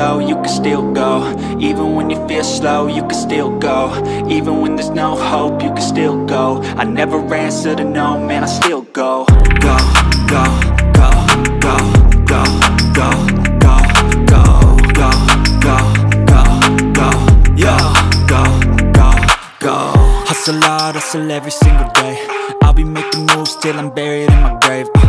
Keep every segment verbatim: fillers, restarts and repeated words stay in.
Oh, you can still go. Even when you feel slow, you can still go. Even when there's no hope, you can still go. I never answer to no, man, I still go. Go, go, go, go, go, go, go, go, go, go, go, go, yeah, go, go, go. Hustle hard, hustle every single day. I'll be making moves till I'm buried in my grave. Uh,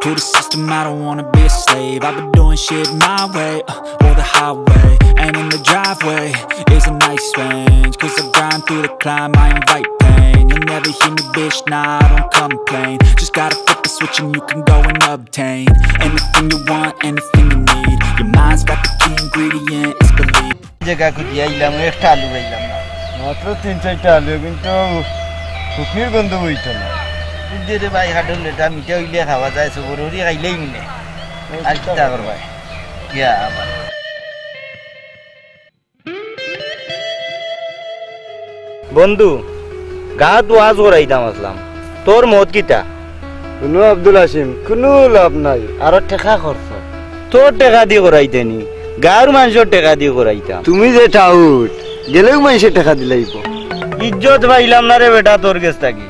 to the system, I don't wanna be a slave. I've been doing shit my way, uh, or the highway. And in the driveway is a nice range. Cause I grind through the climb, I invite pain. You'll never hear me, bitch, nah, I don't complain. Just gotta flip the switch and you can go and obtain anything you want, anything you need. Your mind's got the key ingredient, it's belief. জাগা খুঁজি আইলাম, একটা আলু পাইলাম না। মাত্র তিন চাইরটা আলু, কিন্তু শুকনির গন্ধ বইতো না। বুঝছি রে ভাই, হাডুর লেটা মিঠা অইলে খাওয়া যায়, সবর করি খাইলেই মিলে। আর কিতা করবায়? ইয়া আমার। বন্ধু, গাঁওত ওয়াজ করাইতাম আছলাম, তোর মত কিতা? হুনো আব্দুল হাসিম, কুনু লাভ নাই, আরো টেকা খরচ। তোর টেকা দি করাইতে নি, গাঁওর মানষর টেকা দি করাইতাম। তুমি যে টাউট, গেলেউ মানষে টেকা দিলাইবো। ইজ্জত পাইলাম না রে বেটা তোর গেছ থাকি।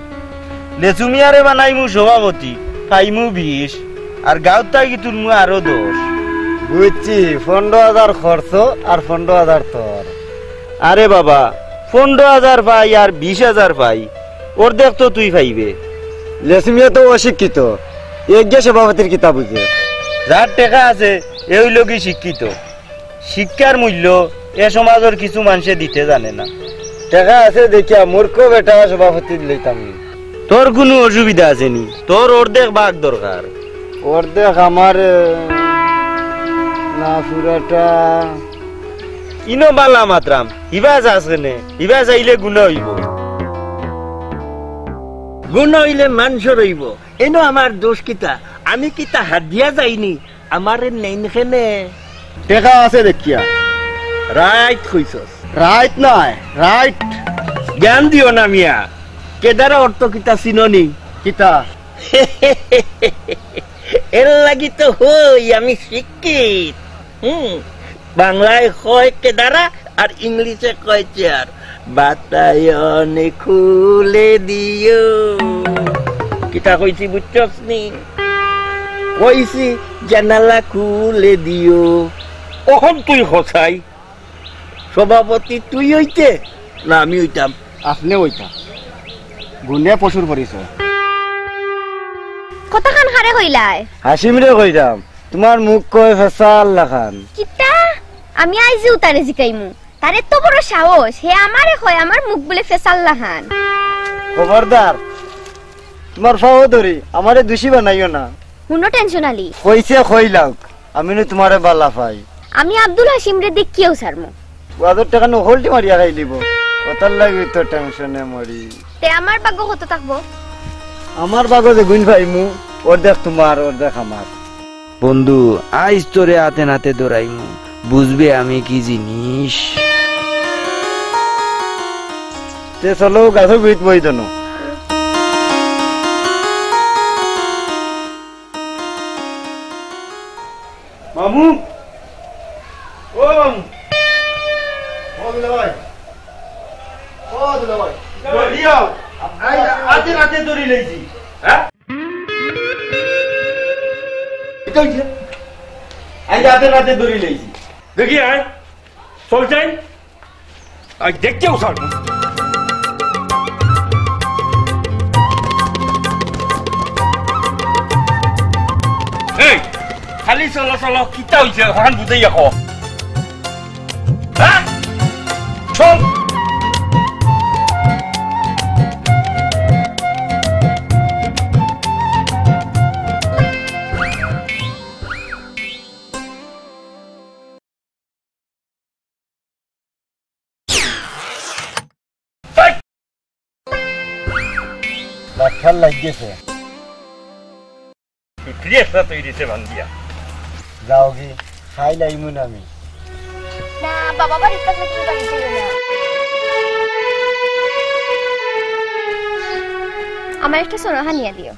লেচু মিয়ারে বানাইমু সভাপতি, পাইমু বিশ, আর গাঁওত থাকি তুলমু আরো দশ। বুঝছি, পনরো হাজার খরচ আর পনরো হাজার তোর। আরে বাবা, পনরো হাজার পাই আর বিশ হাজার পাই, অর্ধেক তো তুই পাইবে। লেচু মিয়া তো অশিক্ষিত, এগিয়ে সভাপতির কিতা বুঝে? যার টেকা আছে, এ অইলো গি শিক্ষিত। শিক্ষার মূল্য এ সমাজর কিছু মানষে দিতে জানে না। টেকা আছে দেখিয়া মূর্খ বেটা সভাপতি দিলাইতাম নি। তোর কুনু অসুবিধা আছে নি? তোর অর্ধেক ভাগ দরকার। অর্ধেক আমার, এ, না পুরাটা। ইনো বালা মাতরাম, ইবা চাস কেনে? ইবা চাইলে গুনা অইবো। গুনা অইলে মানষর অইবো। এনো আমার দোষ কিতা? আমি কিতা হাদিয়া যাইনি? আমারে নেইন কেনে? টেকা আছে দেখিয়া। রাইট কইছস। রাইট নায়, রাইট। জ্ঞান দিও না মিয়া। কেদারা অর্থ কিতা চিনো নি? কিতা? এর লাগি তো হই আমি শিক্ষিত। হুম, বাংলায় কয় কেদারা আর ইংলিশে কয় চেয়ার। বাতায়ন খুলে দিও। কিতা কইছি বুঝছস নি? কইছি জানালা খুলে দিও। অখন তুই ক চাই, সভাপতি তুই অইতে না আমি অইতাম? আপনে অইতা। গুণে পশুর পরিচয়। কথাখান কারে কইলায়? হাসিমরে কইরাম। তুমার মুখ কয় ফেসার লাখান। কিতা? আমি আইজউ তারে জিকাইমু। তার এত বড় সাহস, হে আমারে কয় আমার মুখ বুলে ফেসার লাখান। খবরদার, তুমার পাও ধরি, আমারে দুষী বানাইও না। হুনো টেনশন আলী। কইছে কইলাউক, আমি নু তুমারে বালা পাই। আমি আব্দুল হাসিমরে দেখিয়াউ ছাড়মু। ওয়াজর টেকা নু হলটি মারিয়া খাইলিবো। অতার লাগি তো টেনশনে মরি। তে আমার ভাগ্য কত থাকবো? আমার ভাগো যেগুইন পাইমু, অর্ধেক তুমার, অর্ধেক আমার। বন্ধু, আইজ তোরে আতে নাতে ধরাইমু, বুঝবে আমি কি জিনিস। তে চলো, গাছর গুড়িত বই দনো। মামু, ও মামু। ও দুলাভাই। ও দুলাভাই। জলদি আও। আই, আতে নাতে ধরি লইছি। হ্যাঁ? কিতা অইছে? আই, আতে নাতে ধরি লইছি। দেখি আয়। চল যাই। আই, দেখতেও ছাড়। এই, খালি চলো, চলো, কিতা অইছে? অখান বুঝাইয়া ক। হ্যাঁ? চল। লাখান লাগি গেছে। শুকরিয়া একটা তৈরি সে বান্দিয়া। যাওগি, খাই লাইমু না আমি। না, বাবা বাড়িত থাকলে তুমি বাড়িত যাইও না। আমার একটা সোনা হানিয়া দিও।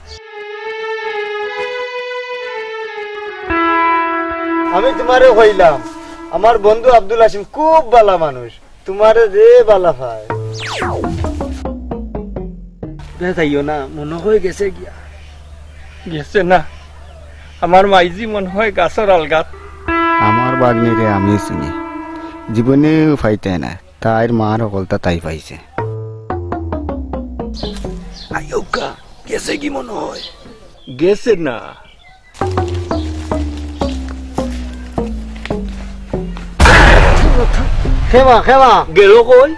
আমি তুমারে কইলাম, আমার বন্ধু আব্দুল হাসিম খুব বালা মানুষ, তুমারে যে বালা পায়। বে যাইও না, মনো অয় গেছে গিয়া। গেছে না, আমার মাইজি মনো অয় গাছর আলগাত। আমার ভাগ্নিরে আমি চিনি, জীবনেও পাইতায় না, তাইর মার হকলতা তাই পাইছে। আইউক্কা, গেছে গি মনো অয়? গেছে না। খেমা, খেমা। গেল কই?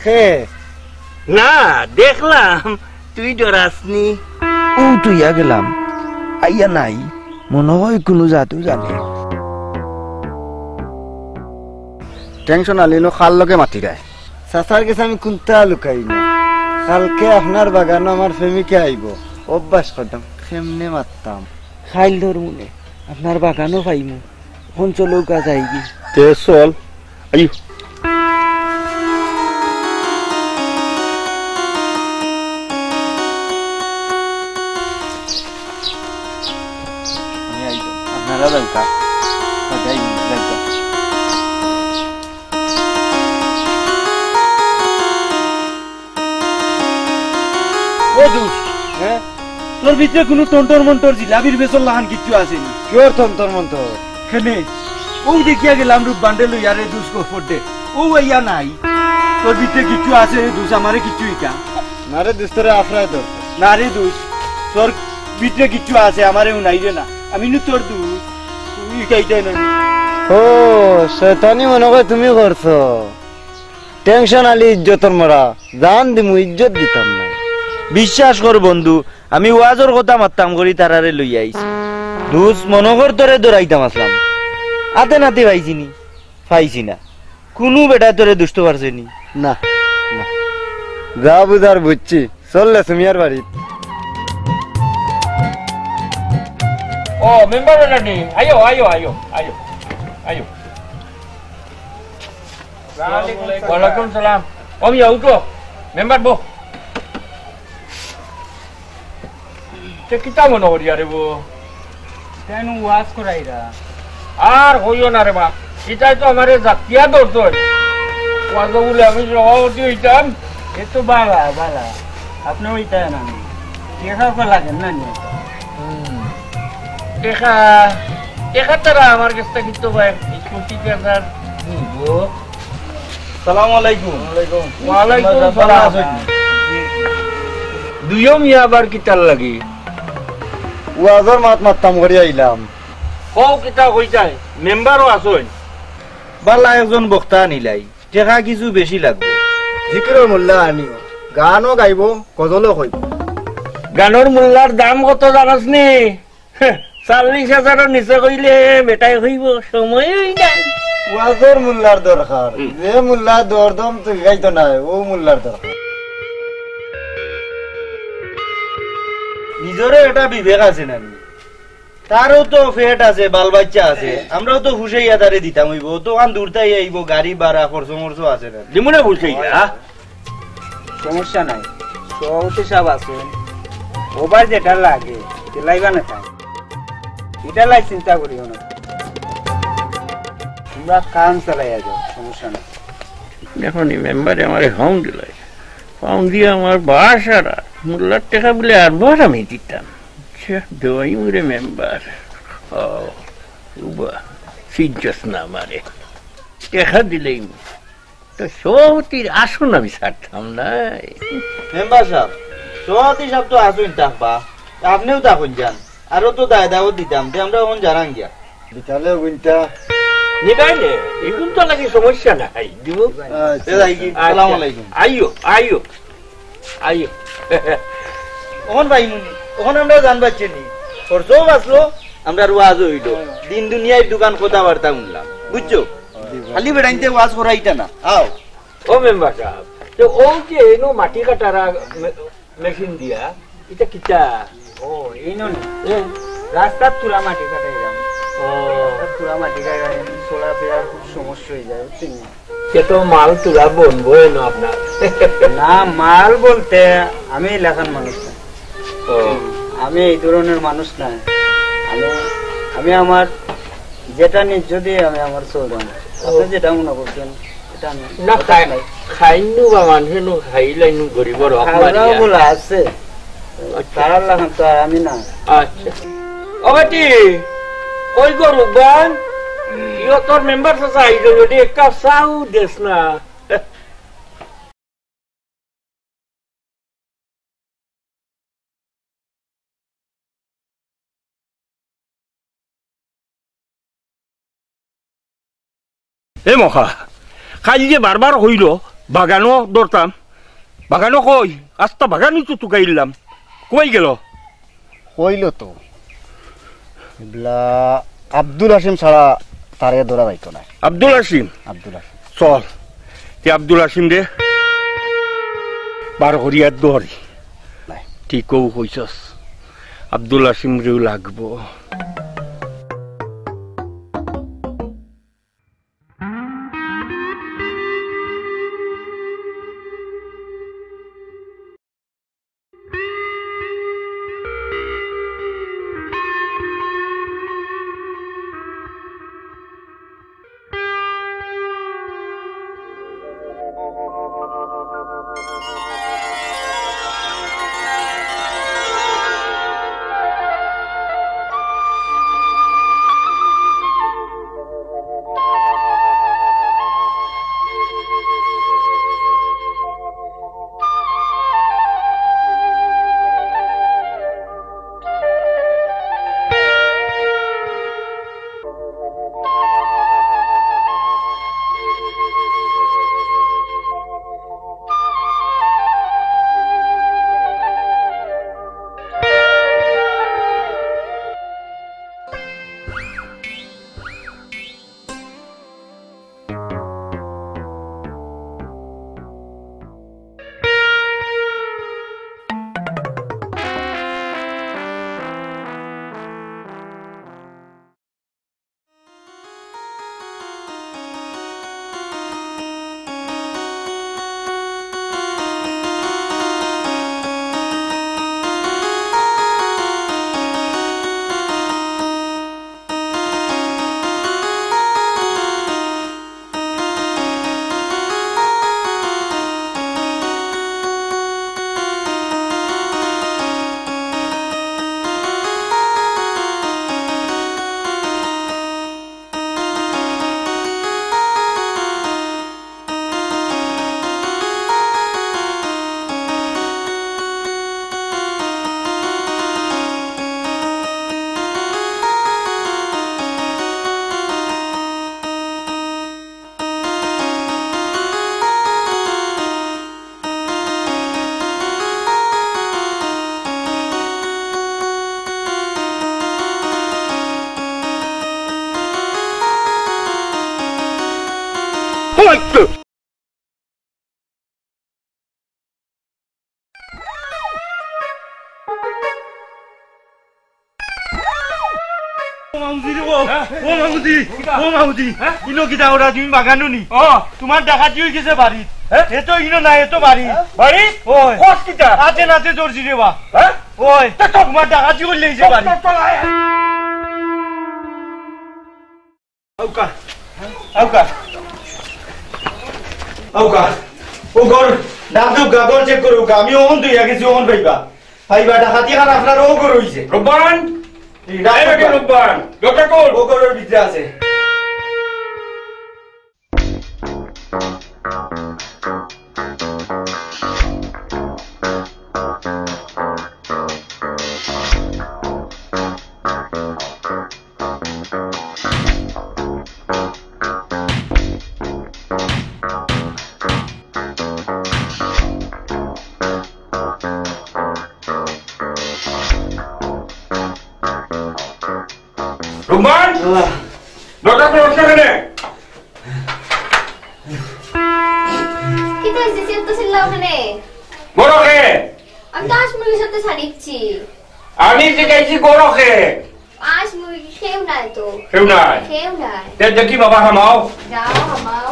খে। না, দেখলাম তুই ডরাসনি। ও তুইয়া গেলাম, আইয়া নাই, মনো অয় কুনু জাদু জানে। টেনশন আলী নু কার লগে মাতিরায়? চাচার গেছে আমি কুন্তা লুকাই না। কালকে আপনার বাগানো আমার প্রেমিকা আইবো, অভ্যাস করতাম, কেমনে মাততাম। খাইল ধরমুনে, আপনার বাগানো পাইমু। অখন চলউক্কা যাইগি। তে চল। আইও। আমি আইও। আপনারা যাউক্কা। যাই, যাই। ও দুষ, হ্যাঁ? তোর ভিতরে কুনু তন্তর মন্তর জিলাপির বেসর লাখান কিচ্ছু আছে নি? কিওর তন্তর মন্তর? কেনে? ও দেখিয়া গেলাম রূপ বান্ডেল লইয়া রে দুষ গফর দে। ও আইয়া নাই। তোর ভিতরে কিচ্ছু আছে রে দুষ, আমারে কিচ্ছু ইটা। না রে দুষ, তোরে আফরায় ধর। না রে দুষ, তোর ভিতরে কিচ্ছু আছে, আমারে হুনাইরে না। আমি নু তোর দুষ, ইটা ইটা না। ও, শয়তানি মনো অয় তুমি করছো। টেনশন আলী ইজ্জতর মরা, জান দিমু, ইজ্জত দিতাম না। বিশ্বাস কর বন্ধু, আমি ওয়াজর কথা মাততাম করি তারারে লইয়া আইছি। দুষ মনো কর তোরে ধরাইতাম আছলাম, আতে নাতে পাইছি নি, পাইছি না। কুনু বেটায় তোরে দুষতো পারছে নি? না, না। যা বুঝার বুঝছি, চললে সুমিয়ার বাড়িত। ও, মেম্বার বেটা নি? আইও, আইও, আইও, আইও, আইও। ওয়ালাইকুম সালাম। ও মিয়া, উঠো। মেম্বার বও। তে কিতা মনো করিয়ারে বো? কেনে ওয়াজ করাইরা? আর কইও না রে বা, ইটায় তো আমারে জাতিয়া ধরছইন। ওয়াজো বুলে আমি সভাপতি অইতাম। এ তো বালা, বালা। আপনে অইতা না নি? টেকা কো লাগের না নি? হুম। টেকা, টেকা তারা আমার গেছ থাকি তো ভাই বিশ পঁচিশ হাজার নিবো। সালাম আলাইকুম। ওয়ালাইকুম সালাম। দুইও মিয়া আবার কিতার লাগি? ওয়াজর মাত মাততাম করি আইলাম। কও কিতা কইতায়? মেম্বারও আছইন। বালা একজন বক্তা আনিলাই, টেকা কিছু বেশি লাগবো। জিকিরর মোল্লা আনিও, গানও গাইবো, গজলও কইবো। গানর মোল্লার দাম কত জানস নি? চাল্লিশ হাজারর নিচে কইলে বেটায় কইবো, সময় অই নাই। ওয়াজর মোল্লার দরকার, হুম। যে মোল্লা দরদম তুই গাইতো নায়, অউ মোল্লার দরকার। নিজরও একটা বিবেক আছে না নি? তারও তো পেট আছে, বাল-বাইচ্চা আছে, আমরাও তো পুষাইয়া তারে দিতাম অইবো। অতখান দূর থাকি আইবো, গাড়ি ভাড়া, খরচ-মরচ আছে না? দিমুনে পুষাইয়া। সমস্যা নাই, সভাপতি সাব আছইন, অবার যেটা লাগে, দিলাইবা না তাইন। ইটার লাগি চিন্তা করিও না, তুমরা কাম চালাইয়া যাও, সমস্যা নাই। দেখো নি, মেম্বারে আমারে ফাউন দিলাই, ফাউন দিয়া আমার বাস আর মোল্লার টেকা বুলে আরবার আমি দিতাম। সে দেওয়াই মুরে মেম্বার। ও, উবা, সিজ্জস না আমারে। টেকা দিলেই তো সভাপতির আসন আমি ছাড়তাম না। মেম্বার সাব, সভাপতি সাব তো আছইন থাকবা, আপনেও থাকইন যান, আরো তো দায় দাওয়াত দিতাম, তে আমরা অখন যারাং গিয়া। বিকালে গুনতা। নিবাই নে, এখন তো নাকি সমস্যা নাই, দিব। আচ্ছা, তে যাই কি? আচ্ছা। আসসালামু আলাইকুম। আইও, আইও, আইও। অখন ভাই মুনি, অখন আমরা জান বাঁচছি নি। খরচও বাঁচলো, আমরার ওয়াজও অইলো। দিন দুনিয়ার দুইখান কথাবার্তা হুনলাম, বুঝছো? খালি বেটাইন্তে ওয়াজ করাইতা না। আও। ও মেম্বার সাব, তে অউ যে এনো মাটি কাটার মে-, মেশিন দিয়া, ইটা কিতা? ও, এইনো নি? এ। রাস্তাত তুলা মাটি কাটাইরাম। ও। রাস্তাত তুলা মাটি কাটাইরাম, চলাফেরার খুব সমস্যা অই যায়, বুঝছইন নি? তে তো মাল তুলা বনবো এনো আপনার। না, মাল বলতে আমি ইলাখান মানুষ না। ও। আমি এই ধরনের মানুষ না। আমি, আমি আমার যেটা ন্যায্য দিয়ে আমি আমার চলতাম। আপনি যেটা মনে করছেন, এটা আমি না খাই, খাইনু বা মানুষে নু খাইলাইনু গরিবর হক খাওয়া মারিয়া। বলা আছে। আচ্ছা। তার আল্লাহ তো আর আমি না। আচ্ছা। ও বেটি, ওই গো রুবান, ইয়ো তোর মেম্বার চাচা আইলো বেটি, এক কাপ চা দেস না। এ মখা, কাইল যে বারবার কইলো, বাগানো ধরতাম। বাগানো কই? আস্তা বাগানই তো তুকাইলাম। কই গেল? কইলো তো। ইবলা আব্দুল হাসিম ছাড়া তারে ধরা যাইতো না। আব্দুল হাসিম? আব্দুল হাসিম। চল, তে আব্দুল হাসিম রে, বার করিয়া ধরি। নাই। ঠিকও কইছস, আব্দুল হাসিম রেও লাগবো। ও মামুজি রে, ও, হ্যাঁ? ও মামুজি, কিতা? ও মামুজি, হ্যাঁ? ইনো কিতা ওরা তুমি বাগানো নি? ও। তোমার ডাকাতি হয়ে গেছে বাড়িত। হ্যাঁ? এ তো ইনো না, এ তো বাড়ি। হ্যাঁ? বাড়ি? ওই। কস কিতা? আতে নাতে ধরছি রে বা। হ্যাঁ? ওই। তা তো তোমার ডাকাতি করলে এই যে বাড়ি। তো, তো, আয়। আউকা, আউকা, আউকা। ও ঘর, ডাক দেউকা, ঘর চেক করউকা। আমি অখন তুই গেছি, অখন পাইবা। পাইবা, ডাকাতি খান আপনার ও ঘর হইছে। রূপবান! এই ডাক এই বেটি দেউকা। রূপবান! দরজা খোল! ও ঘরর ভিতরে আছে। রুমান! আল্লাহ। দরজা খোল, উঠছ কেনে? কিতা হইছে? চিল্লা চিল্লা ওখানে। ঘরো কে? আমি তো আজ মুরগির সাথে ছাড়িচ্ছি। আমি জিগাইছি ঘরো কে? আজ মুরগি কেউ নাই তো। কেউ নাই? কেউ নাই। তে দেখি বাবা, হামাও। যাও, হামাও।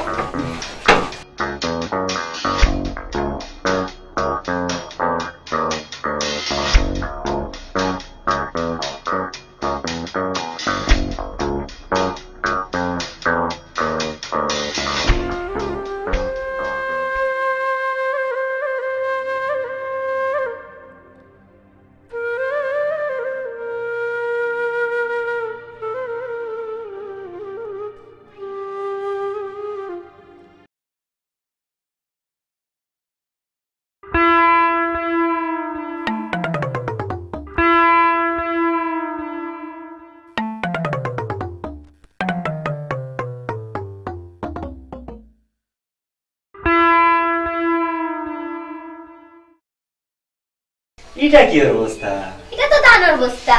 ইটা কিওর বস্তা? ইটা তো ধানর বস্তা।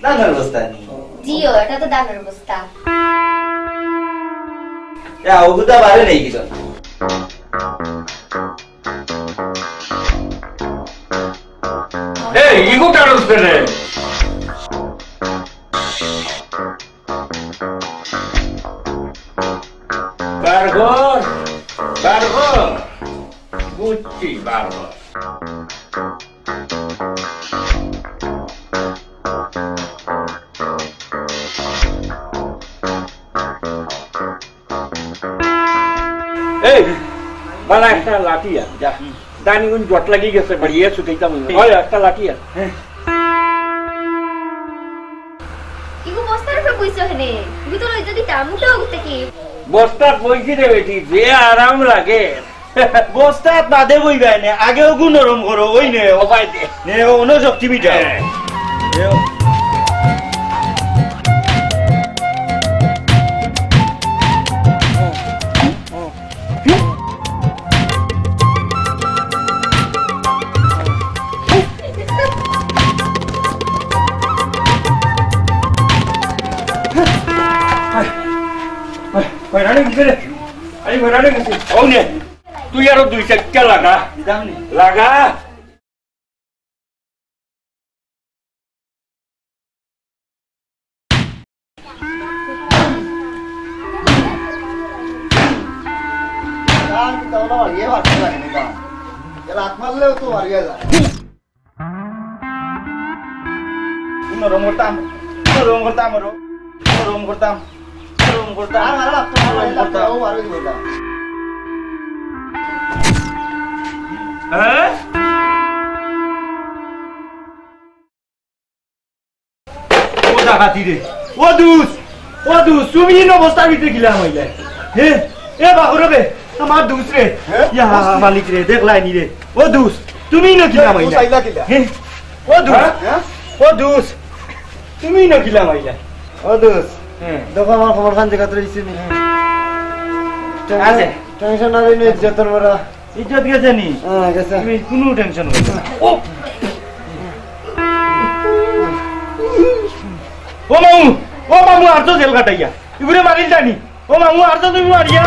ধানর বস্তা নি? জি অয়, ইটা তো ধানর বস্তা। ইয়া, অগুতা বারে নেই কিতা? এই, ইগু টানস কেনে? বার কর, বার কর। বুঝছি, বার কর। এই, বালা একটা লাঠি আন। যা। দানি গুন জট লাগি গেছে, বাড়িয়ে শুকাইতাম। অয়, একটা লাঠি আন। ইগু বস্তার উপরে বইছো কেনে? ইগু তো লইতে দিতাম, উঠো অগুতে কি? বস্তাত বইছি রে বেটি, যে আরাম লাগে। বস্তাত বাদে বইবায় নে, আগে অগু নরম করো, অউ নেও। ও ভাই দে। নেও, অনো শক্তি মিটাও। হ্যাঁ। নেও। কয়রানে গেছে রে? আরে কয়রানে গেছে? অউ নে, তুই আরো দুই চাইরটা লাগা। দিতাম নি? লাগা। আর কি তাহলে বাড়িয়ে বাড়তে লাগে না, এলা লাত মারলেও তো বাড়িয়ে যায়। নরম করতাম, নরম করতাম, নরম, নরম করতাম, নরম করতাম, আর, আর, আর, নরম করতাম। ও, আর ওই বললাম। হ্যাঁ? ও ডাকাতি রে, ও দুস, ও দুস, তুমি ইনো বস্তার ভিতরে কিলা মাইলায়? হে, এ বাহুরে বে, আমার দুস রে। হ্যাঁ? ইয়া, মালিক রে, দেখলায় নি রে। ও দুস, তুমি ইনো কিলা মাইলায়? হে, ও দুস, হ্যাঁ? ও দুস, তুমি ইনো কিলা মাইলায়? ও দুস, হ্যাঁ। দেখো আমার খবর খান জাগাত রইছে নি। আছে। টেনশন না লইলে ইজ্জতর মরা। ইজ্জত গেছে নি? হ্যাঁ, গেছে। তুমি কুনু টেনশন করো না। ও! ও মামু, ও মামু, আর তো জেল কাটাইয়া। ইগুরে মারিল জানি। ও মামু, আর তো তুমি মারিয়া।